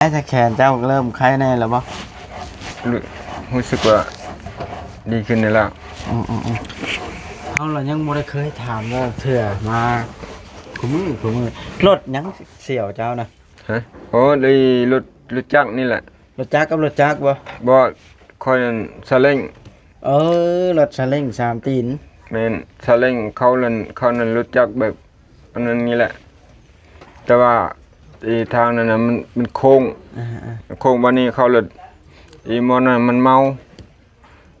ແຕ່ແຂນເຈົ້າເລີ່ມໄຄແດ່ແລ້ວບໍ່? ຮູ້ ຮູ້ສຶກວ່າດີຂຶ້ນແລ້ວ. ອືມໆໆ ເຮົາລະຍັງບໍ່ໄດ້ເຄີຍຖາມລາວເທື່ອ ມາຄູ່ມື້ ຄູ່ມື້ ລົດຫຍັງສ່ຽວເຈົ້ານະ? ຮະ? ໂອ້ ໄດ້ລົດ ລົດຈັກນີ້ແຫຼະ. ລົດຈັກກັບລົດຈັກບໍ່? ບໍ່ ຂ້ອຍນັ້ນຊາເລັງ. ເອີ ລົດຊາເລັງສາມຕີນ. ແມ່ນ ຊາເລັງເຂົານັ້ນ ເຂົານັ້ນລົດຈັກແບບ ອັນນັ້ນນີ້ແຫຼະ ແຕ່ວ່າໄອ້ທາງນັ້ນນະ ມັນ ມັນໂຄ້ງ ອ່າໆ ໂຄ້ງ ບາດນີ້ເຂົາລະ ໄອ້ໝໍນັ້ນມັນເມົາ.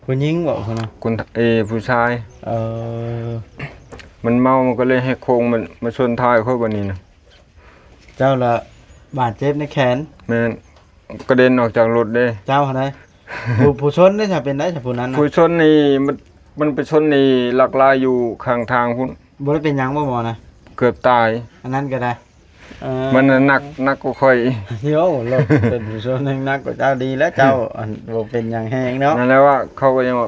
ຜູ້ຍິງບໍ່? ຜູ້ນະ ຄົນ ເອີ ຜູ້ຊາຍ. ເອີ ມັນເມົາ ມັນກໍເລີຍໃຫ້ໂຄ້ງ ມັນມາຊົນທ້າຍຂ້ອຍບາດນີ້ນະ. ເຈົ້າລະບາດເຈັບໃນແຂນ? ແມ່ນ ກະເດັນອອກຈາກລົດເດ້. ເຈົ້າຫັ້ນໃດ? ຜູ້ ຜູ້ຊົນເດ້ ຖ້າເປັນໄດ້ ຖ້າຜູ້ນັ້ນນະ? ຜູ້ຊົນນີ້ ມັນ ມັນໄປຊົນນີ້ຫຼັກລາຍຢູ່ຂ້າງທາງພຸ້ນ. ບໍ່ໄດ້ເປັນຫຍັງບໍ່ໝໍນະ? ເກືອບຕາຍ. ອັນນັ້ນກໍໄດ້. ເອີ ມັນໜັກ ໜັກກວ່າຂ້ອຍ. ໂຢ ລົດເປັນຜູ້ຊົນແຮງໜັກກວ່າເຈົ້າ. ດີແລ້ວເຈົ້າ ອັນ ບໍ່ເປັນຫຍັງແຮງເນາະ. ນັ້ນແຫຼະວ່າ ເຂົາກໍຍັງວ່າ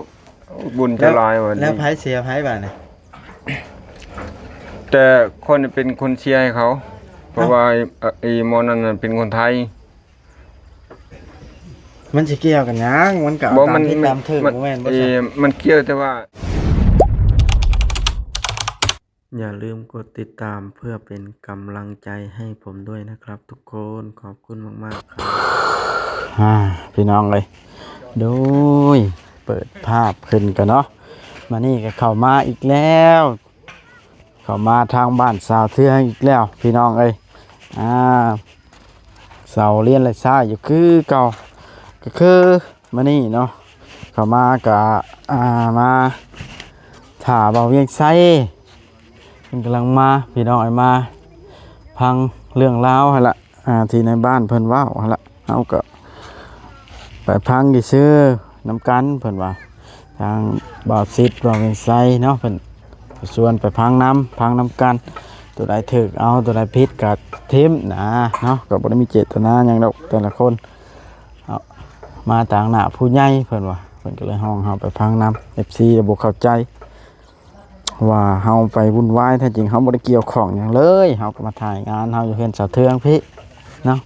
ບຸນຈະຫຼາຍວ່າ. ແລ້ວ ແລ້ວໃຜເຊຍໃຜບາດນີ້? ແຕ່ຂ້ອຍເປັນຄົນເຊຍໃຫ້ເຂົາ ເພາະວ່າ ເອີ ໄອ້ໝໍນັ້ນເປັນຄົນໄທ. ມັນຊິກ່ຽວກັນຫຍັງ? ມັນກໍເອົາຕາມຜິດຕາມຖືກ ບໍ່ ມັນ ບໍ່ແມ່ນບໍ່? ເອີ ມັນກ່ຽວແຕ່ວ່າ ຢ່າລືມກົດຕິດຕາມເພື່ອເປັນກຳລັງໃຈໃຫ້ຜົມດ້ວຍນະຄັບທຸກຄົນ. ຂອບຄຸນມາກໆ ຄັບ. ອ່າ ພີ່ນ້ອງເອີຍ ໂດຍ ເປີດພາບຂຶ້ນກ່ອນເນາະ. ມານີ້ກໍເຂົ້າມາອີກແລ້ວ. ເຂົ້າມາທາງບ້ານສາວເທືອງອີກແລ້ວພີ່ນ້ອງເອີຍ. ອ່າ ເສົາລຽນລະຊ້າຢູ່ຄືເກົ່າ ກໍຄືມື້ນີ້ເນາະ ເຂົ້າມາກະ ອ່າ ມາຖ້າບ່າວວຽງໄຊ ເພິ່ນກຳລັງມາ ພີ່ນ້ອງເອີຍ ມາຟັງເລື່ອງລາວຫັ້ນລະ. ອ່າ ທີ່ໃນບ້ານເພິ່ນເວົ້າຫັ້ນລະ ເຮົາກໍໄປຟັງຊື່ໆນຳກັນ ເພິ່ນວ່າ ທາງບ່າວສິດ ບ່າວວຽງໄຊເນາະ ເພິ່ນຊວນໄປຟັງນຳ ຟັງນຳກັນ ຕົວໃດຖືກເອົາ ຕົວໃດຜິດກໍຖິ້ມນະເນາະ. ກໍບໍ່ໄດ້ມີເຈດຕະນາຫຍັງດອກ ແຕ່ລະຄົນເອົາມາຕາງໜ້າຜູ້ໃຫຍ່ ເພິ່ນວ່າ ເພິ່ນກໍເລີຍຮ້ອງເຮົາໄປຟັງນຳ. ເອັຟຊີ ບໍ່ເຂົ້າໃຈ ວ່າເຮົາໄປວຸ່ນວາຍ ແທ້ຈິງເຮົາບໍ່ໄດ້ກ່ຽວຂ້ອງຫຍັງເລີຍ ເຮົາກໍມາຖ່າຍງານເຮົາຢູ່ເຮືອນສາວເທືອງພີ້ເນາະ.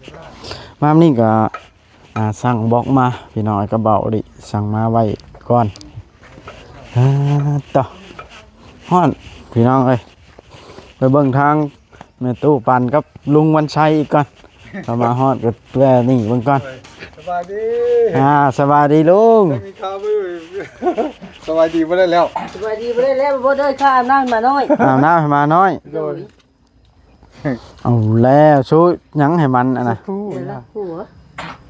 ມານີ້ກໍ ອ່າ ສັ່ງບລັອກມາ ພີ່ນ້ອງເອີຍ ກັບເບົາລິ ສັ່ງມາໄວ້ກ່ອນ. ອ່າ ຕໍ່ ຮ້ອນ ພີ່ນ້ອງເອີຍ. ໄປເບິ່ງທາງແມ່ຕູ້ປັນກັບລຸງວັນໄຊອີກກ່ອນ. ເຂົ້າມາຮອດກໍແວ່ນີ້ເບິ່ງກ່ອນ. ສະບາຍດີ. ອ່າ ສະບາຍດີລຸງ. ມີຂ່າວມື້ ສະບາຍດີບໍ່ໄດ້ແລ້ວ ສະບາຍດີບໍ່ໄດ້ແລ້ວ. ບໍ່ໄດ້ ຂ້າອາບນ້ຳໃຫ້ໝານ້ອຍ ອາບນ້ຳໃຫ້ໝານ້ອຍ. ໂດຍ ໂດຍ. ເອົາແລ້ວ ຊູຫຍັງໃຫ້ມັນອັນນະ? ເດຍ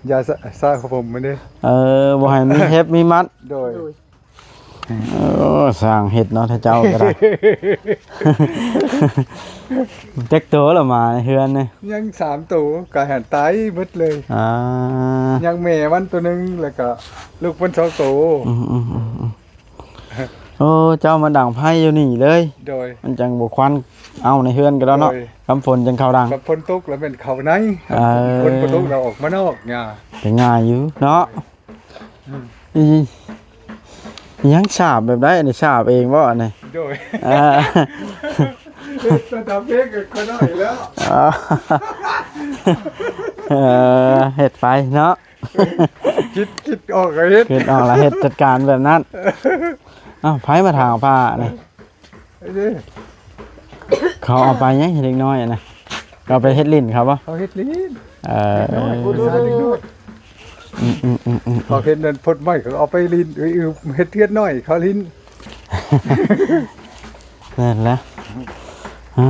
ຢາສະ ສະຜົມມັນເດ້. ເອີ ບໍ່ໃຫ້ມີເຫັບມີມັດ. ໂດຍ ໂດຍ. ເອີ ຊ່າງເຮັດເນາະ ເຈົ້າກໍໄດ້. ຈັກໂຕລະໝາໃນເຮືອນນີ້? ຍັງສາມໂຕ ກະຫັນຕາຍເບິດເລີຍ. ອ່າ ຍັງແມ່ມັນໂຕໜຶ່ງ ແລ້ວກະລູກມັນສອງໂຕ. ອືມໆໆ. ໂອ້ ເຈົ້າມາດັງໄຟຢູ່ນີ້ເລີຍ. ໂດຍ. ມັນຈັ່ງບໍ່ຄວັນເອົາໃນເຮືອນກໍໄດ້ເນາະ. ໂດຍ. ຍາມຝົນຈັ່ງເຂົ້າດັງ ຍາມຝົນຕົກແລ້ວແມ່ນເຂົ້າໃນ. ເອີ ຝົນບໍ່ຕົກແລ້ວອອກມານອກຫຍ້າ ກໍງ່າຍຢູ່ເນາະ. ອືມ ອີ ອີຫຍັງສາບແບບໃດອັນນີ້? ສາບເອງບໍ່ອັນນີ້? ໂດຍ. ອ່າ ເຮັດຕາມເພງກໍໜ້ອຍແລ້ວ. ອໍ ເອີ ເຮັດໄປເນາະ. ຄິດ ຄິດອອກກໍເຮັດ ຄິດອອກແລ້ວເຮັດ ຈັດການແບບນັ້ນ. ເອົ້າ ໃຜມາຖາງຜ້ານີ້? ເດ້ ເຂົາເອົາໄປຫຍັງ ເດັກນ້ອຍນະ? ເຂົາເອົາໄປເຮັດຫຼິ້ນເຂົາບໍ່? ເຂົາເຮັດຫຼິ້ນ. ເອີ ເດັກນ້ອຍ ຜູ້ຊາຍເດັກນ້ອຍ. ອືມໆໆໆ ເຂົາເຮັດນັ້ນ ພົດໄມ້ ເຂົາເອົາໄປຫຼິ້ນ. ເອີ ເຮັດເຮືອນນ້ອຍເຂົາຫຼິ້ນ. ແມ່ນແລ້ວ. ອ່າ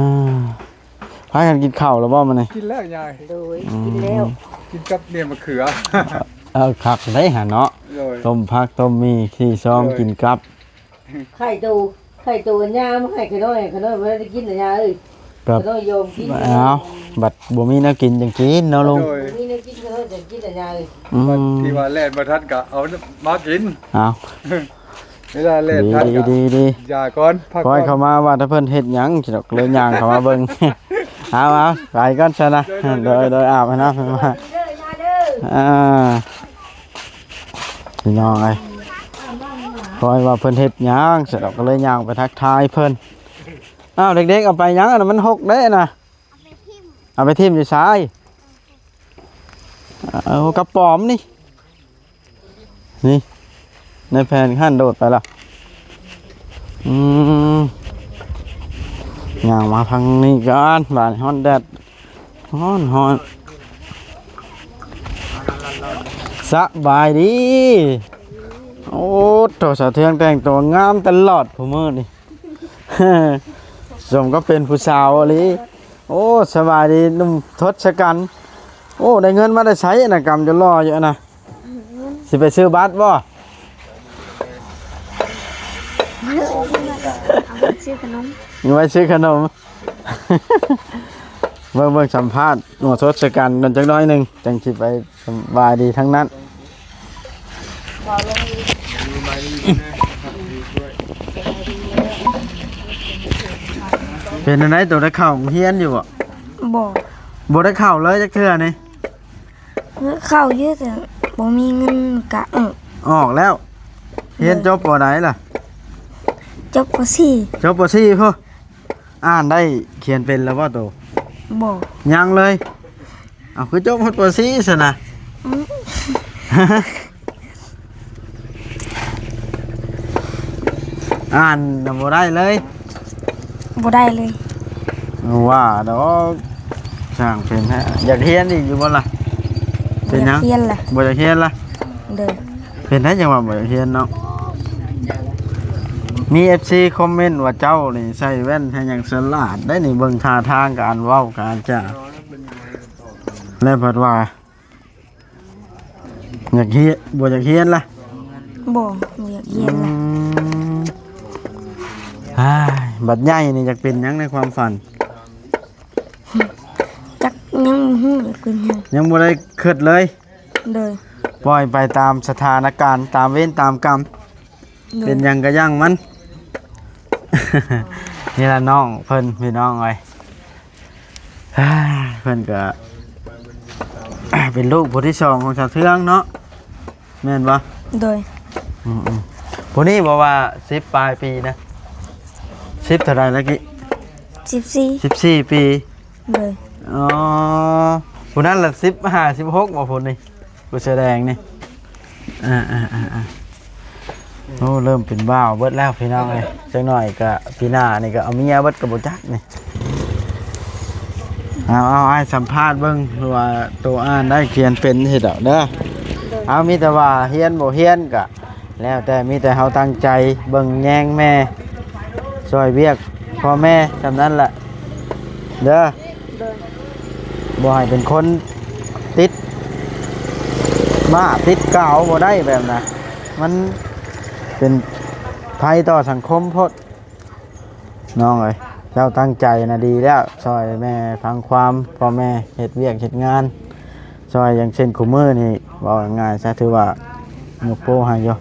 ພາກັນກິນເຂົ້າແລ້ວບໍ່ມື້ນີ້? ກິນແລ້ວຍາຍ. ໂດຍ. ອືມ ກິນແລ້ວ ກິນກັບໜຽມມະເຂືອ. ເອີ ຄັກເດ້ຫະເນາະ. ໂດຍ. ຕົ້ມຜັກຕົ້ມໝີ່ ຂີ້ຊອງ ໂດຍ ກິນກັບ. ໄຂ່ໂຕ ໄຂ່ໂຕອັນຍາມາໃຫ້ຂະນ້ອຍ ຂະນ້ອຍບໍ່ໄດ້ກິນນະຍາເອີຍ. ກັບ ຂະນ້ອຍຍອມກິນ. ອ້າວ ບັດບໍ່ມີແນວກິນຈັ່ງກິນເນາະລຸງ. ໂດຍ. ບໍ່ມີແນວກິນຂະນ້ອຍຈັ່ງກິນນະຍາເອີຍ. ອືມ ບັດທີ່ວ່າແລ່ນບໍ່ທັນກໍເອົາມາກິນ. ອ້າວ ເວລາແລ່ນທັນກໍ ດີໆໆ ຢ່າກ່ອນ ພັກກ່ອນ. ຂ້ອຍເຂົ້າມາວ່າຖ້າເພິ່ນເຮັດຫຍັງຊິດອກ ເລີຍຍ່າງເຂົ້າມາເບິ່ງ. ເອົາໆ ໄປກ່ອນຊະນະ. ໂດຍໆໆ ໂດຍໆ ອາບນ້ຳໃຫ້ມາ. ອ່າ ພີ່ນ້ອງເອີຍ ຂ້ອຍວ່າເພິ່ນເຮັດຫຍັງຊະດອກ ກໍເລີຍຍ່າງໄປທັກທາຍເພິ່ນ. ອ້າວ ເດັກໆ ເອົາໄປຫຍັງອັນນັ້ນ? ມັນຫົກເດ້ນະ. ເອົາໄປຖິ້ມ ເອົາໄປຖິ້ມຢູ່ຊາຍ? ເ ເອົາກະປອມນີ້ ນີ້ ໃນແຜ່ນຫັ້ນໂດດໄປລະ. ອືມ ຍ່າງມາທາງນີ້ກ່ອນ ບາດຮ້ອນແດດ ຮ້ອນໆ. ສະບາຍດີ. ໂອ້ໂຕ ສາວເທືອງແຕ່ງຕົວງາມຕະຫຼອດຜູ້ມື້ນີ້ ສົມກັບເປັນຜູ້ສາວອີ່ຫຼີ. ໂອ້ ສະບາຍດີໜຸ່ມທົດສະກັນ. ໂອ້ ໄດ້ເງິນມາແຕ່ໃສນະ ກຳຈົນຫຼໍ່ຢູ່ນະ? ຊິໄປຊື້ບັດບໍ່? ເອົາໄວ້ຊື້ຂະໜົມ ມີໄວ້ຊື້ຂະໜົມ. ເບິ່ງ ເບິ່ງສຳພາດໜູທົດສະກັນກ່ອນຈັກໜ້ອຍໜຶ່ງ ຈັ່ງຊິໄປສະບາຍດີທັງນັ້ນ. ເປັນຈັ່ງໃດ ໂຕໄດ້ເຂົ້າໂຮງຮຽນຢູ່ບໍ່? ບໍ່ ບໍ່ໄດ້ເຂົ້າເລີຍຈັກເທື່ອນີ້? ເຂົ້າຢູ່ ແຕ່ບໍ່ມີເງິນກະອອກ. ອອກແລ້ວ? ຮຽນຈົບ ໂດຍ ປໍໃດລະ? ຈົບ ປໍສີ່ ຈົບ ປໍສີ່ພຸ້ນ. ອ່ານໄດ້ຂຽນເປັນແລ້ວບໍ່ໂຕ? ບໍ່ ຍັງເລີຍ. ເອົາ ຄືຈົບຮອດ ປໍສີ່ຊັ້ນນະ? ອືມ ອ່ານນະບໍ່ໄດ້ເລີຍ? ບໍ່ໄດ້ເລີຍ. ວ່າດອກ ຊ່າງເປັນແທ້. ຢາກຮຽນອີກຢູ່ບໍ່ລະ? ເປັນຫຍັງ? ບໍ່ຢາກຮຽນລະ ບໍ່ຢາກຮຽນລະ? ໂດຍ. ເປັນໄດ້ຈັ່ງວ່າບໍ່ຢາກຮຽນເນາະ? ມີເອັຟຊີຄອມເມັນວ່າເຈົ້ານີ້ໃສ່ແວ່ນໃຫ້ຫຍັງສະຫຼາດໄດ໋ນີ້ ເບິ່ງທ່າທາງການເວົ້າການຈາ ແລ້ວພັດວ່າ ຢາກຮຽນ ບໍ່ຢາກຮຽນລະ? ບໍ່ ບໍ່ຢາກຮຽນລະ. ອືມ ອ້າຍ ບັດໃຫຍ່ນີ້ຢາກເປັນຫຍັງໃນຄວາມຝັນ? ຈັກ ຍັງບໍ່ຮູ້ຢາກເປັນຫຍັງ ຍັງບໍ່ໄດ້ຄິດເລີຍ. ໂດຍ. ປ່ອຍໄປຕາມສະຖານະການ ຕາມເວນຕາມກຳ. ໂດຍ. ເປັນຫຍັງກະຢ່າງມັນ. ນີ້ລະນ້ອງເພິ່ນ ພີ່ນ້ອງເອີຍ. ເພິ່ນກະເປັນລູກຜູ້ທີສອງຂອງສາວເທືອງເນາະ ແມ່ນບໍ່? ໂດຍ. ອືມໆ ຜູ້ນີ້ບໍ່ວ່າສິບປາຍປີນະ? ສິບເທົ່າໃດລະກີ້? ສິບສີ່ ສິບສີ່ປີ. ໂດຍ. ອໍ ຜູ້ນັ້ນລະສິບຫ້າ ສິບຫົກບໍ່ ຜູ້ນີ້? ຜູ້ເສື້ອແດງນີ້. ອ່າໆໆໆ ໂອ້ ເລີ່ມເປັນບ່າວເບິດແລ້ວພີ່ນ້ອງເອີຍ. ຈັກໜ້ອຍກະປີໜ້ານີ້ກະເອົາເມຍເບິດກະບໍ່ຈັກນີ້. ເອົາໆ ອ້າຍສຳພາດເບິ່ງວ່າໂຕອ່ານໄດ້ຂຽນເປັນເຮັດດອກເດີ. ເອົາ ມີແຕ່ວ່າຮຽນບໍ່ຮຽນກະ ແລ້ວແຕ່ ມີແຕ່ເຮົາຕັ້ງໃຈເບິ່ງແຍງແມ່ ຊ່ອຍວຽກພໍ່ແມ່ຊ່ຳນັ້ນແຫຼະເດີ. ໂດຍ. ບໍ່ໃຫ້ເປັນຄົນຕິດໝ້າຕິດກາວບໍ່ໄດ້ແບບນະ ມັນເປັນໄພຕໍ່ສັງຄົມໂພດ. ນ້ອງເອີຍ ເຈົ້າຕັ້ງໃຈນະດີແລ້ວ ຊ່ອຍແມ່ຟັງຄວາມ ພໍ່ແມ່ເຮັດວຽກເຮັດງານ ຊ່ອຍຢ່າງເຊັ່ນຄູ່ມື້ນີ້ ເວົ້າງ່າຍໆຊະ ຖືວ່າຍົກໂປ້ໃຫ້ຢູ່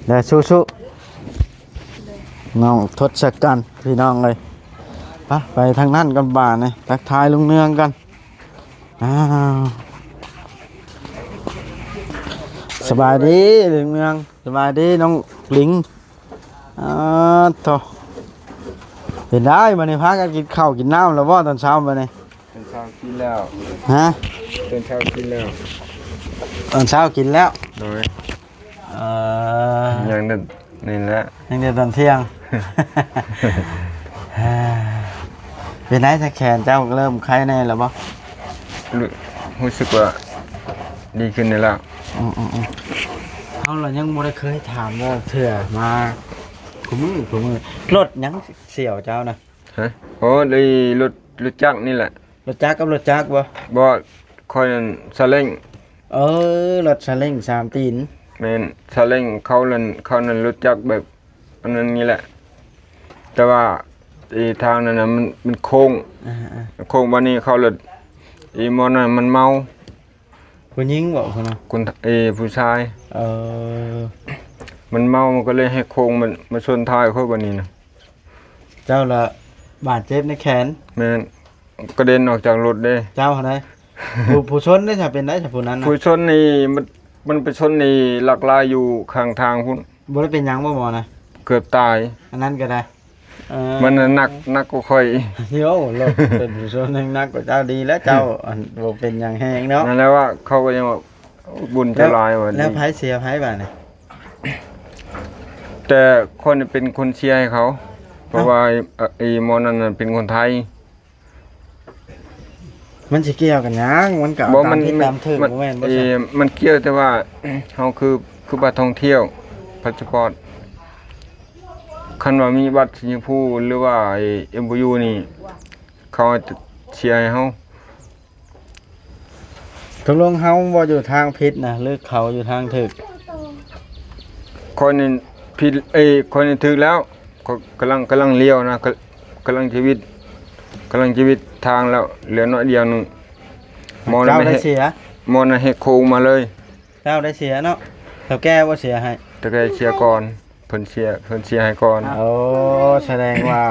ແລະສູ້ໆ ນ້ອງທົດສະກັນ ພີ່ນ້ອງເອີຍ. ໄປ ໄປທາງນັ້ນກ່ອນບາດນີ້ ທັກທາຍລຸງເນືອງກ່ອນ. ອ້າວ ສະບາຍດີລຸງເນືອງ ສະບາຍດີນ້ອງລິງ. ອາໂທ້ ເປັນໄດ໋ ມື້ນີ້ພາກັນກິນເຂົ້າກິນນ້ຳແລ້ວບໍ່ ຕອນເຊົ້າມື້ນີ້? ຕອນເຊົ້າກິນແລ້ວ. ຮະ? ຕອນເຊົ້າກິນແລ້ວ. ຕອນເຊົ້າກິນແລ້ວ? ໂດຍ. ເອີ ຍັງແຕ່ນີ້ແຫຼະ ຍັງແຕ່ຕອນທ່ຽງ. ເປັນໄດ໋ ແຂນເຈົ້າເລີ່ມໄຄແນ່ແລ້ວບໍ່? ຮູ້ ຮູ້ສຶກວ່າດີຂຶ້ນແນ່ແລ້ວ. ອືມໆໆ ເຮົາລະຍັງບໍ່ໄດ້ເຄີຍຖາມລາວເທື່ອ ມາຄູ່ມື້ຄູ່ມື້ ລົດຫຍັງສ່ຽວເຈົ້ານະ? ຮະ? ໂອ້ ລົດ ລົດຈັກນີ້ແຫຼະ. ລົດຈັກກັບລົດຈັກບໍ່? ບໍ່ ຂ້ອຍນັ້ນຊາເລັ້ງ. ເອີ ລົດຊາເລັ້ງສາມຕີນ. ແມ່ນ ຊາເລັ້ງເຂົານັ້ນ ເຂົານັ້ນລົດຈັກແບບອັນນັ້ນນີ້ແຫຼະ ແຕ່ວ່າອີທາງນັ້ນນະ ມັນ ມັນໂຄ້ງ. ອ່າໆ ໂຄ້ງ ບາດນີ້ເຂົາລົດ ອີໝໍນັ້ນມັນເມົາ. ຜູ້ຍິງບໍ່ຄົນນັ້ນ? ຄົນ ເອ ຜູ້ຊາຍ. ເອີ ມັນເມົາ ມັນກໍເລີຍໃຫ້ໂຄ້ງ ມັນມາຊົນທ້າຍຂ້ອຍບາດນີ້ນະ. ເຈົ້າລະບາດເຈັບໃນແຂນ. ແມ່ນ ກະເດັນອອກຈາກລົດເດ້. ເຈົ້າຫັ້ນໃດ໋ ຜູ້ ຜູ້ຊົນເດ້ ຖ້າເປັນໄດ໋ ຖ້າຜູ້ນັ້ນນະ? ຜູ້ຊົນນີ້ ມັນ ມັນໄປຊົນນີ້ຫຼັກລາຍຢູ່ຂ້າງທາງພຸ້ນ. ບໍ່ໄດ້ເປັນຫຍັງບໍ່ໝໍນະ? ເກືອບຕາຍ. ອັນນັ້ນກໍໄດ້. ເອີ ມັນໜັກ ໜັກກວ່າຂ້ອຍ. ໂອ້ ລົດເປັນຜູ້ຊົນແຮງໜັກກວ່າເຈົ້າ. ດີແລ້ວເຈົ້າ ອັນ ບໍ່ເປັນຫຍັງແຮງເນາະ. ນັ້ນແຫຼະວ່າ ເຂົາກໍຍັງວ່າ ບຸນເຈົ້າຫຼາຍວ່າ. ແລ້ວໃຜເຊຍໃຜບາດນີ້? ແຕ່ຂ້ອຍນີ້ເປັນຄົນເຊຍໃຫ້ເຂົາ ເພາະວ່າ ເອີ ໄອ້ໝໍນັ້ນເປັນຄົນໄທ. ມັນຊິກ່ຽວກັນຫຍັງ? ມັນກໍເອົາຕາມຜິດຕາມຖືກ ບໍ່ ມັນ ບໍ່ແມ່ນບໍ່ ເອີ ຊັ້ນ? ມັນກ່ຽວແຕ່ວ່າ ເຮົາຄື ຄືບັດທ່ອງທ່ຽວ ພາສປອດ. ຄັນວ່າມີບັດສີຊົມພູ ຫຼືວ່າໄອ້ ເອັມໂອຢູ ນີ້ ເຂົາຈະເຊຍໃຫ້ເຮົາ. ຕົກລົງເຮົາບໍ່ຢູ່ທາງຜິດນະ ຫຼືເຂົາຢູ່ທາງຖືກ? ຂ້ອຍນີ້ຜິດ ເອີ ຂ້ອຍນີ້ຖືກແລ້ວ. ຂ້ອຍກຳລັງ ກຳລັງລ້ຽວນະ ກຳ ກຳລັງຈະຫວິດ ກຳລັງຈະຫວິດທາງແລ້ວ ເຫຼືອໜ້ອຍດຽວໜຶ່ງ. ໝໍນັ້ນ ເຈົ້າໄດ້ເສຍ ໝໍນັ້ນແຫກໂຄ້ງມາເລີຍ. ເຈົ້າໄດ້ເສຍເນາະ. ເຖົ້າແກ່ບໍ່ເສຍໃຫ້? ເຖົ້າແກ່ເສຍກ່ອນ. ເພິ່ນເສຍ ເພິ່ນເສຍໃຫ້ກ່ອນ. ໂອ້ ສະແດງວ່າ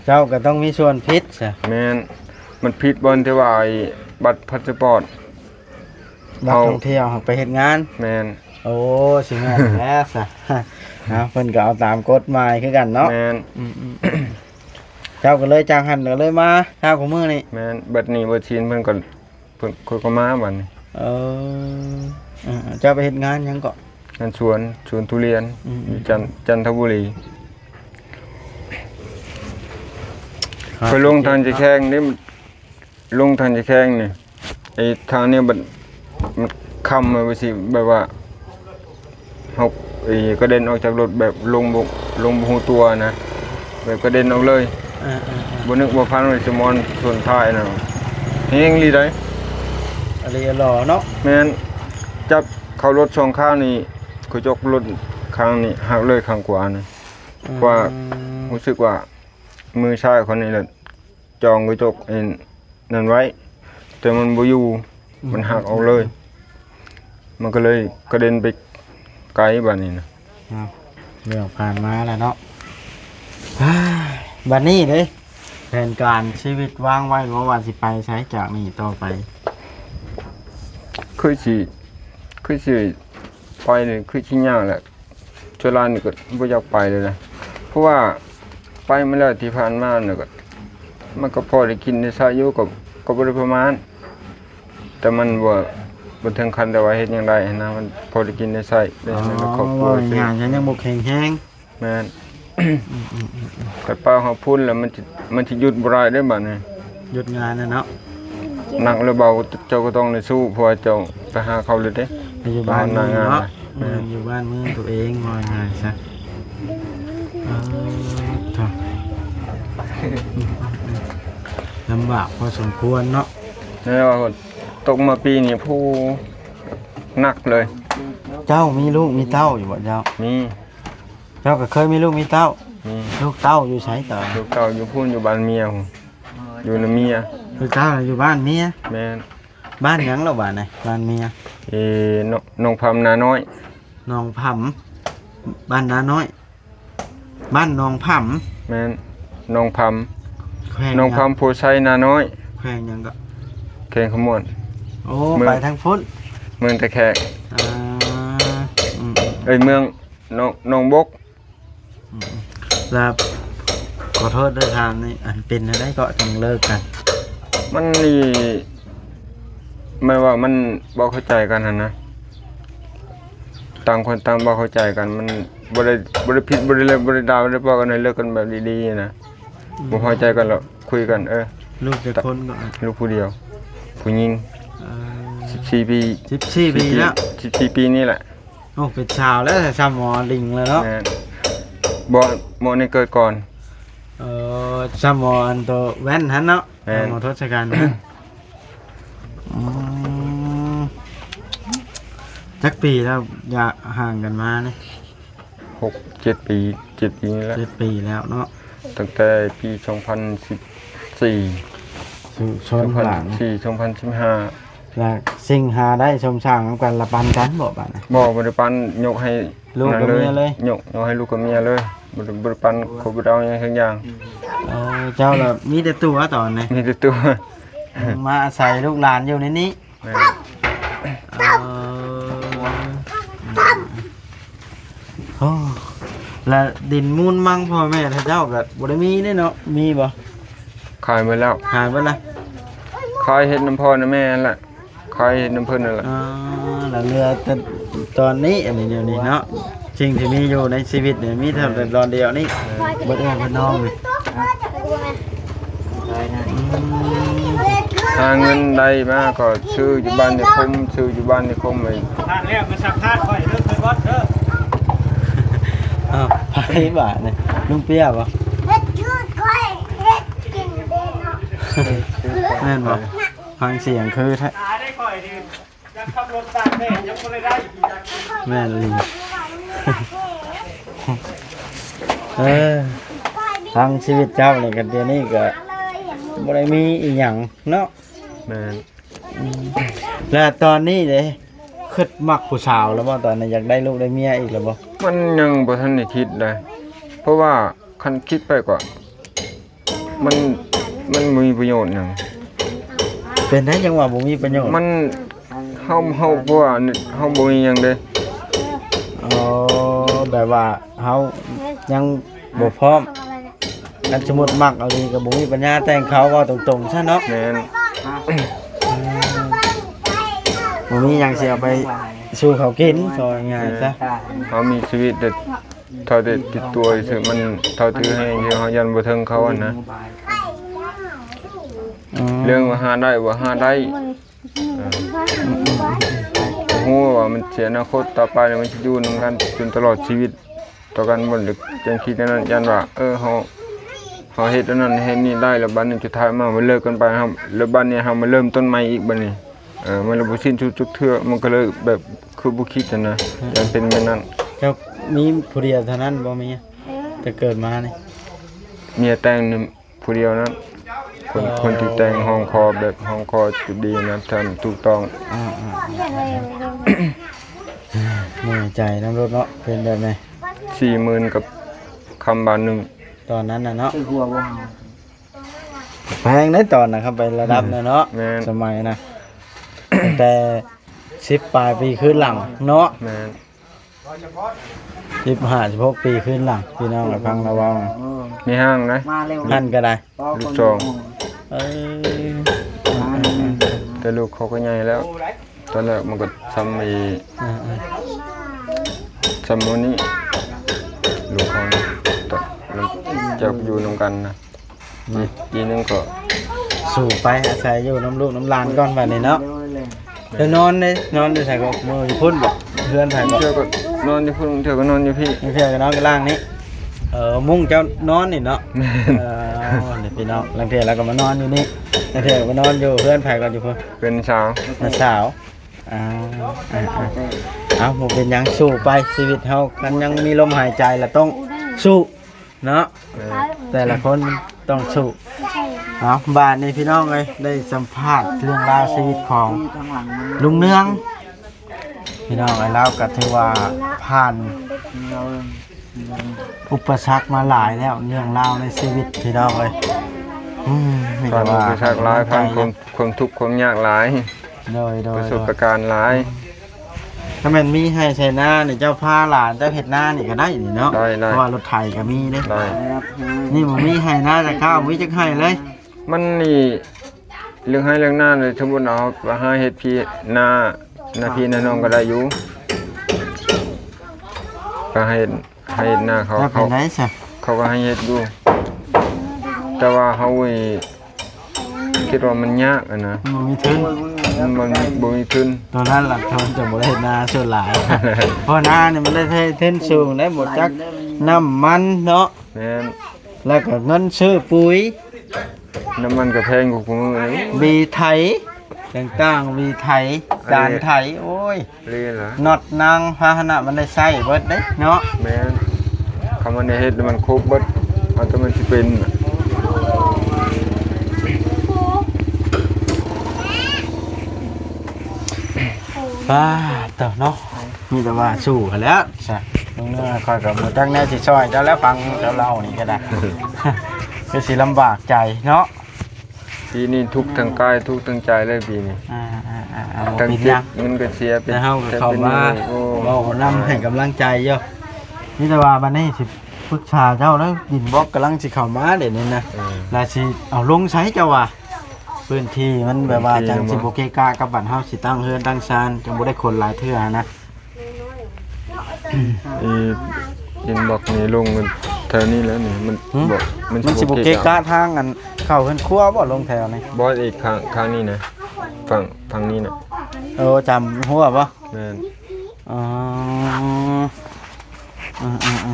ເຈົ້າກໍຕ້ອງມີສ່ວນຜິດຊະ. ແມ່ນ. ມັນຜິດບ່ອນທີ່ວ່າໄອ້ບັດພາສປອດ ບັດທ່ອງທ່ຽວ ເຮົາໄປເຮັດງານ. ແມ່ນ. ໂອ້ ຊິແມ່ນແລ້ວຊະ. ເອົາ ເພິ່ນກໍເອົາຕາມກົດໝາຍຄືກັນເນາະ. ແມ່ນ. ອືມໆ ເຈົ້າກໍເລີຍຈາກຫັ້ນກໍເລີຍມາເຊົ້າຂອງມື້ນີ້. ແມ່ນ. ບັດນີ້ບໍ່ຊິນເພິ່ນກໍ ເພິ່ນ ຂ້ອຍກໍມາບັດນີ້. ເອີ ເຈົ້າໄປເຮັດງານຫຍັງເກາະ? ງານສວນ ສວນທຸລຽນ ອືມໆ ຢູ່ຈັນ ຈັນທະບູລີ. ຂ້ອຍລົງທາງຈະແຄງນີ້ ລົງທາງຈະແຄງນີ້ ໄອ້ທາງນີ້ບັດ ມັນຄ້ຳໄວ້ວ່າຊິ ແບບວ່າ ເຮົາ ເອີ ກະເດັນອອກຈາກລົດແບບລົງບໍ່ ລົງບໍ່ຮູ້ຕົວນະ ແບບກະເດັນອອກເລີຍ. ເອີໆໆ ບໍ່ນຶກບໍ່ຝັນວ່າຊິມາຊົນທ້າຍນະ ແຮງອີ່ຫຼີໃດ໋. ອາລີອາລໍເນາະ. ແມ່ນ. ຈັບເຂົ້າລົດສອງຂ້າງນີ້ ກະຈົກລົດຂ້າງນີ້ຫັກເລີຍ ຂ້າງຂວານີ້. ອືມ ວ່າຮູ້ສຶກວ່າມືຊ້າຍຂ້ອຍນີ້ລະ ຈອງກະຈົກອັນນັ້ນໄວ້ ແຕ່ມັນບໍ່ຢູ່ ອືມ ມັນຫັກອອກເລີຍ ມັນກໍເລີຍກະເດັນໄປໄກບາດນີ້ນະ. ເອົາ ເລື່ອງຜ່ານມາແລ້ວເນາະ. ບາດນີ້ເດ້ ແຜນການຊີວິດວາງໄວ້ບໍ່ວ່າຊິໄປໃສຈາກນີ້ຕໍ່ໄປ? ຄືຊິ ຄືຊິໄປນີ້ ຄືຊິຍາກແຫຼະ. ສ່ວນຫຼາຍນີ້ກໍບໍ່ຢາກໄປເລີຍນະ ເພາະວ່າໄປມາແລ້ວທີ່ຜ່ານມານີ້ກໍ ມັນກໍພໍໄດ້ກິນໄດ້ໃຊ້ຢູ່ ກໍ ກໍບໍ່ໄດ້ປະມານ ແຕ່ມັນບໍ່ ບໍ່ເຖິງຂັ້ນແບບວ່າເຮັດຫຍັງໄດ້ຫັ້ນນະ ມັນພໍໄດ້ກິນໄດ້ໃຊ້ໄດ້ຫຍັງໃນຄອບຄົວ. ເວົ້າງ່າຍໆ ຍັງບໍ່ແຂງແຮງ. ແມ່ນ. ອືມໆໆໆ ຄັນໄປຮອດພຸ້ນແລ້ວມັນຊິ ມັນຊິຢຸດບໍ່ໄດ້ເດ້ບາດນີ້ ຢຸດງານນະເນາະ. ໜັກຫຼືເບົາ ເຈົ້າກໍຕ້ອງໄດ້ສູ້ ເພາະວ່າເຈົ້າໄປຫາເຂົາເລີຍເດ້ ໄປຢູ່ບ້ານເມືອງເນາະ. ແມ່ນ. ຢູ່ບ້ານເມືອງຕົວເອງ ວ່າງ່າຍຊະ. ເອີ ໂທ້ ລຳບາກພໍສົມຄວນເນາະ. ແລ້ວຕົກມາປີນີ້ ຜູ້ ໜັກເລີຍ. ເຈົ້າມີລູກມີເຕົ້າຢູ່ບໍ່ເຈົ້າ? ມີ. ເຈົ້າກໍເຄີຍມີລູກມີເຕົ້າ? ມີ. ລູກເຕົ້າຢູ່ໃສຕອນ? ລູກເຕົ້າຢູ່ພຸ້ນ ຢູ່ບ້ານເມຍພຸ້ນ ຢູ່ນຳເມຍ. ລູກເຕົ້າຢູ່ບ້ານເມຍ? ແມ່ນ. ບ້ານຫຍັງລະບາດນີ້ ບ້ານເມຍ? ເອ ໜອງ ໜອງຜຳນານ້ອຍ. ໜອງຜຳ ບ້ານນານ້ອຍ ບ້ານໜອງຜຳ. ແມ່ນ. ໜອງຜຳ ແຂວງຫຍັງ? ໜອງຜຳ ໂພໄຊ ນານ້ອຍ. ແຂວງຫຍັງເກາະ? ແຂວງຄຳມ່ວນ. ໂອ້ ເມືອງ ໄປທາງພຸ້ນ ເມືອງທ່າແຂກ. ອ່າ ອືມໆ ເອີຍ ເມືອງ ໜອງ ໜອງບົກ. ອືມ ແລ້ວຂໍໂທດເດີ ຖາມນີ້ ອັນເປັນແນວໃດເກາະຈຶ່ງເລີກກັນ? ມັນນີ້ ແມ່ນວ່າມັນບໍ່ເຂົ້າໃຈກັນຫັ້ນນະ ຕ່າງຄົນຕ່າງບໍ່ເຂົ້າໃຈກັນ ມັນບໍ່ໄດ້ ບໍ່ໄດ້ຜິດ ບໍ່ໄດ້ເລີກ ບໍ່ໄດ້ດ່າ ບໍ່ໄດ້ປ້ອກັນ ເລີກກັນແບບດີໆນະ. ອືມ ບໍ່ພໍໃຈກັນແລ້ວ ຄຸຍກັນ. ເອີ ລູກຈັກຄົນເກາະ? ລູກຜູ້ດຽວ ຜູ້ຍິງ. ເອີ ສິບສີ່ປີ. ສິບສີ່ປີແລ້ວ? ສິບສີ່ປີນີ້ແຫຼະ. ໂອ້ ເປັນສາວແລ້ວ ຊ່ຳໝໍລິງແລ້ວເນາະ. ແມ່ນ. ບໍ່ ໝໍນີ້ເກີດກ່ອນ. ເອີ ຊ່ຳໝໍອັນໂຕແວ່ນຫັ້ນເນາະ. ແມ່ນ. ໝໍທົດສະກັນຫັ້ນ. ອືມ ຈັກປີແລ້ວ ຢ່າ ຫ່າງກັນມານີ້? ຫົກເຈັດປີ ເຈັດປີນີ້ແຫຼະ. ເຈັດປີແລ້ວເນາະ. ຕັ້ງແຕ່ປີສອງພັນສິບສີ່ ສອງພັນສິບສີ່ ສອງພັນສິບຫ້າ ແລ້ວສິ່ງຫາໄດ້ສົມສ້າງນຳກັນລະປັນກັນບໍ່ບາດນີ້? ບໍ່ ບໍ່ໄດ້ປັນ ຍົກໃຫ້ລູກກັບເມຍເລີຍ. ຍົກ ຍົກໃຫ້ລູກກັບເມຍເລີຍ. ບໍ່ໄດ້ ບໍ່ໄດ້ປັນຄົບບໍ່ໄດ້ເອົາຫຍັງສັກຢ່າງ. ເອີ ເຈົ້າລະມີແຕ່ຕົວຕອນນີ້? ມີແຕ່ຕົວ. ມາອາໄສລູກຫຼານຢູ່ໃນນີ້. ແມ່ນ. ເອີ ໂອ້ ລະດິນມູນມັງພໍ່ແມ່ເຂົາເຈົ້າກໍບໍ່ໄດ້ມີເດ້ເນາະ ມີບໍ່? ຂາຍໝົດແລ້ວ ຂາຍໝົດລະ ຂາຍເຮັດນຳພໍ່ນຳແມ່ຫັ້ນແຫຼະ ຂາຍເຮັດນຳເພິ່ນຫັ້ນແຫຼະ. ອໍ ລະເຫຼືອແຕ່ຕອນນີ້ ອັນນີ້ດຽວນີ້ເນາະ ສິ່ງທີ່ມີຢູ່ໃນຊີວິດນີ້ ມີເທົ່າແຕ່ຕອນດຽວນີ້ ເບິດເອື້ອຍເບິດນ້ອງນີ້. ຫາເງິນໄດ້ມາກໍຊື້ຢູ່ບ້ານນິຄົມ ຊື້ຢູ່ບ້ານນິຄົມໄວ້ ຜ່ານແລ້ວມາສຳພາດຂ້ອຍເດີ ເຄີຍບອດເດີ. ອ້າວ ໃຜບາດນີ້ ລຸງເປຍບໍ່? ເຮັດຄືຂ້ອຍເຮັດກິນເດ້ເນາະ ແມ່ນບໍ່? ຟັງສຽງຄືແທ້ ຕາຍໄດ້ຂ້ອຍນີ້ ຍັງຂັບລົດຕາກແດດຍັງບໍ່ໄດ້ໄດ້ ແມ່ນອີ່ຫຼີ ເອີ ທັງຊີວິດເຈົ້ານີ້ກໍດຽວນີ້ກໍບໍ່ໄດ້ມີອີ່ຫຍັງເນາະ. ແມ່ນ ອືມ ແລ້ວຕອນນີ້ເດ້ ຄິດມັກຜູ້ສາວແລ້ວບໍ່? ຕອນນີ້ຢາກໄດ້ລູກໄດ້ເມຍອີກແລ້ວບໍ່? ມັນຍັງບໍ່ທັນໄດ້ຄິດໃດ ເພາະວ່າຄັນຄິດໄປກໍ ມັນ ມັນບໍ່ມີປະໂຫຍດຫຍັງ. ເປັນຫຍັງຈັ່ງວ່າບໍ່ມີປະໂຫຍດ? ມັນ ເຮົາ ເຮົາ ເພາະວ່າເຮົາບໍ່ມີຫຍັງເດ້. ອໍ ແບບວ່າເຮົາຍັງບໍ່ພ້ອມ ຄັນສົມມຸດມັກເອົາດີກໍບໍ່ມີປັນຍາແຕ່ງເຂົາ ເວົ້າຕົງໆຊະເນາະ. ແມ່ນ ອືມ ບໍ່ມີຫຍັງຊິເອົາໄປສູ່ເຂົາກິນ ເວົ້າງ່າຍໆຊະ. ເຮົາມີຊີວິດແຕ່ ເທົ່າແຕ່ຕິດຕົວຊື່ ມັນເທົ່າຖືແຮງຢູ່ ເຮົາຢ້ານບໍ່ເຖິງເຂົາຫັ້ນນະ. ອືມ ເລື່ອງວ່າຫາໄດ້ບໍ່ຫາໄດ້ ເອີ ບໍ່ຮູ້ວ່າມັນຊິອະນາຄົດຕໍ່ໄປ ມັນຊິຢູ່ນຳກັນຈົນຕະຫຼອດຊີວິດຕໍ່ກັນບໍ່? ຈັ່ງຄິດແນວນັ້ນ ຢ້ານວ່າ ເອີ ເຮົາ ເຮົາເຮັດອັນນັ້ນເຮັດນີ້ໄດ້ແລ້ວ ບັດນີ້ສຸດທ້າຍມາ ມາເລີກກັນໄປ ເຮົາ ແລ້ວບັດນີ້ເຮົາມາເລີ່ມຕົ້ນໃໝ່ອີກບັດນີ້. ເອີ ມັນລະບໍ່ສິ້ນສຸດຈັກເທື່ອ ມັນກໍເລີຍແບບຄືບໍ່ຄິດຫັ້ນນະ. ອືມ ຢ້ານເປັນແບບນັ້ນ. ເຈົ້າມີຜູ້ດຽວເທົ່ານັ້ນບໍ່ເມຍ? ແຕ່ເກີດມານີ້ ເມຍແຕ່ງນຳຜູ້ດຽວນັ້ນ ຄົນ ເອີ ຄົນທີ່ແຕ່ງຮ້ອງຂໍແບບຮ້ອງຂໍຈຸດດີນະ ທ່ານຖືກຕ້ອງ. ອືມ ແນ່ໃຈນຳໂລດເນາະ ເປັນແບບໃດ? ສີ່ໝື່ນກັບຄຳບາດໜຶ່ງ ຕອນນັ້ນນະເນາະ. ແພງເດ້ຕອນນັ້ນ ຄັນໄປລະດັບນັ້ນເນາະ. ແມ່ນ ສະໄໝນະ ຕັ້ງແຕ່ສິບປາຍປີຄືນຫຼັງເນາະ. ແມ່ນ ສິບຫ້າ ສິບຫົກປີຄືນຫຼັງ ພີ່ນ້ອງ ໃຫ້ຟັງລາວເວົ້າ. ມີຫ້າງນະ ຫັ້ນກໍໄດ້ ລູກສອງ. ເອີ ແຕ່ລູກເຂົາກໍໃຫຍ່ແລ້ວ ຕອນແລກມັນກໍຊ່ຳອີ ເອີໆ ຊ່ຳໝູ່ນີ້ ລູກເຂົານະ ຕອນມັນຈະຢູ່ນຳກັນນະ. ມາ ປີໜຶ່ງກໍສູ້ໄປ ອາໄສຢູ່ນຳລູກນຳຫຼານກ່ອນບາດນີ້ເນາະ. ໂດຍ ແລ້ວນອນເດ້ ນອນຢູ່ໃສກໍ? ເມືອຢູ່ພຸ້ນບໍ? ເຮືອນໃຜກໍ? ບາງເທື່ອກໍນອນຢູ່ພຸ້ນ ບາງເທື່ອກໍນອນຢູ່ພີ້ ບາງເທື່ອກໍນອນກັບລ່າງນີ້. ເອີ ມຸ້ງເຈົ້ານອນນີ້ເນາະ? ແມ່ນ ເອີ ນີ້ພີ່ນ້ອງ ລາງເທື່ອລາວກໍມານອນຢູ່ນີ້ ລາງເທື່ອກໍມານອນຢູ່ເຮືອນໃຜກໍຢູ່ພຸ້ນ. ເປັນສາວ ນ້າສາວ. ອ່າ ເອົາ ບໍ່ເປັນຫຍັງ ສູ້ໄປ ຊີວິດເຮົາ ຄັນຍັງມີລົມຫາຍໃຈລະຕ້ອງສູ້ ເນາະ. ເອີ ແຕ່ລະຄົນຕ້ອງສູ້. ເອົາ ບາດນີ້ພີ່ນ້ອງເອີຍ ໄດ້ສຳພາດເລື່ອງລາວຊີວິດຂອງລຸງເນືອງ ພີ່ນ້ອງເອີຍ ລາວກໍຖືວ່າຜ່ານອຸປະສັກມາຫຼາຍແລ້ວ ເລື່ອງລາວໃນຊີວິດ ພີ່ນ້ອງເອີຍ. ອືມ ມີແຕ່ວ່າ ຜ່ານອຸປະສັກຫຼາຍ ຜ່ານຄວາມ ຄວາມທຸກຄວາມຍາກຫຼາຍ. ໂດຍ ໂດຍ ປະສົບປະການຫຼາຍ. ຖ້າແມ່ນມີໄຮ່ໄຖນານີ້ ເຈົ້າພາຫຼານເຈົ້າເຮັດນານີ້ກໍໄດ້ນີ້ເນາະ. ໄດ້ ໄດ້ ເພາະວ່າລົດໄຖກໍມີເດ້. ໄດ້ ນີ້ບໍ່ມີໄຮ່ນາຈັກຄາວ ບໍ່ມີຈັກໄຮ່ເລີຍ. ມັນນີ້ເລື່ອງໄຮ່ເລື່ອງນານີ້ ສົມມຸດເຮົາຫາເຮັດພີ້ນາ ນາພີ່ນານ້ອງກໍໄດ້ຢູ່ ກໍໃຫ້ ໃຫ້ນາເຂົາ ແລ້ວເປັນໃດຊະ? ເຂົາ ເຂົາກໍໃຫ້ເຮັດຢູ່ ແຕ່ວ່າເຮົານີ້ຄິດວ່າມັນຍາກຫັ້ນນະ ມັນບໍ່ມີທຶນ ມັນບໍ່ມີທຶນ. ຕອນນັ້ນລະເພິ່ນຈະບໍ່ໄດ້ເຮັດນາສ່ວນຫຼາຍ ເພາະນານີ້ມັນໄດ້ໃຊ້ທຶນສູງໄດ໋ ບໍ່ຈັກນ້ຳມັນເນາະ. ແມ່ນ ແລ້ວກໍເງິນຊື້ປຸ໋ຍ ນ້ຳມັນກໍແພງກວ່າຄູ່ມື້ນີ້ ບີໄຖຕ່າງໆ ວີໄຖ ຈານໄຖ ໂອ້ຍ ລີລະ ນັອດນາງພາຫະນະມັນໄດ້ໃຊ້ເບິດເດ້ເນາະ. ແມ່ນ ຄັນມັນໄດ້ເຮັດມັນຄົບເບິດ ມັນກໍມັນຊິເປັນ. ປ້າດເຕີເນາະ ມີແຕ່ວ່າສູ້ຫັ້ນແຫຼະ. ລຸງເນືອຂ້ອຍກໍບໍ່ຈັກແນວຊິຊ່ອຍເຈົ້າແລ້ວ ຟັງເຈົ້າເລົ່ານີ້ກໍໄດ້ ຄືຊິລຳບາກໃຈເນາະ. ປີນີ້ທຸກທັງກາຍທຸກທັງໃຈເລີຍປີນີ້. ອ່າໆໆ ບໍ່ເປັນຫຍັງ ທັງເຈັບເງິນກໍເສຍ ເປັນ ແຕ່ເຮົາກໍເຂົ້າມາ ໂອ້ ເວົ້ານຳໃຫ້ກຳລັງໃຈຢູ່. ມີແຕ່ວ່າບັດນີ້ຊິປຶກສາເຈົ້າແລ້ວ ດິນບລັອກກຳລັງຊິເຂົ້າມາເດນີ້ນະ ເອີ ລະຊິເອົາລົງໃສເຈົ້າວ່າ? ພື້ນທີ່ມັນແບບວ່າ ໂອເຄ ຈັ່ງຊິບໍ່ເກະກະກັບບ້ານເຮົາ ຊິຕັ້ງເຮືອນຕັ້ງຊານ ຈັ່ງບໍ່ໄດ້ຂົນຫຼາຍເທື່ອນະ. ອີ ດິນບລັອກນີ້ລົງແຖວນີ້ແຫຼະນີ້ ມັນ ຫື ບອກ ມັນ ມັນຊິບໍ່ເກະກະທາງອັນເຂົ້າເຮືອນຄົວບໍ່ ລົງແຖວນີ້? ບໍ່ ອີກຂ້າງ ຂ້າງນີ້ນະ ຝັ່ງ ຝັ່ງນີ້ນະ. ໂອ້ ຈຳຫົວບໍ່? ແມ່ນ. ອໍ ອືໆ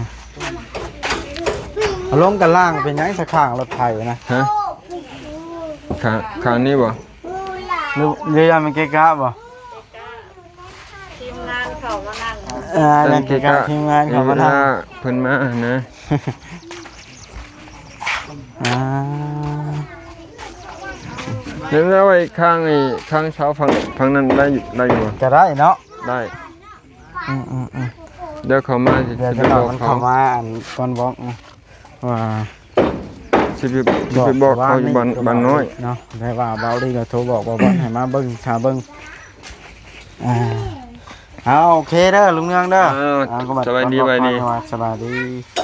ໆ ເອົາລົງກັນລ່າງເປັນຫຍັງສະຂ້າງລົດໄຖນະ? ຮະ? ຂ້າງ ຂ້າງນີ້ບໍ່? ຫຼື ຫຼືຢ້ານມັນເກະກະບໍ່? ທີມງານເຂົາມານັ່ງ ເອີ ເອີ ເກະກະ ທີມງານເຂົາມານັ່ງ ເວລາເພິ່ນມານະ. ອ່າ ແລ້ວໄອ້ຂ້າງ ໄອ້ຂ້າງເສົາຝັ່ງ ຝັ່ງນັ້ນໄດ້ຢູ່ ໄດ້ຢູ່ບໍ່? ກະໄດ້ເນາະ ໄດ້. ອືມໆໆ ດຽວເຂົາມາຊິ ດຽວ ຊິໄປບອກເຂົາ ເຂົາມາອັນກ່ອນບອກ ອືມ ວ່າຊິໄປ ຊິໄປບອກເຂົາຢູ່ບ້ານ ບ້ານນ້ອຍເນາະ ແຕ່ວ່າບ່າວລີກໍໂທບອກບ່າວບອນໃຫ້ມາເບິ່ງ ຖ້າເບິ່ງ. ອ່າ ເອົາ ໂອເຄເດີລຸງເນືອງເດີ ອ່າ ສະບາຍດີ ສະບາຍດີ ສະບາຍດີ.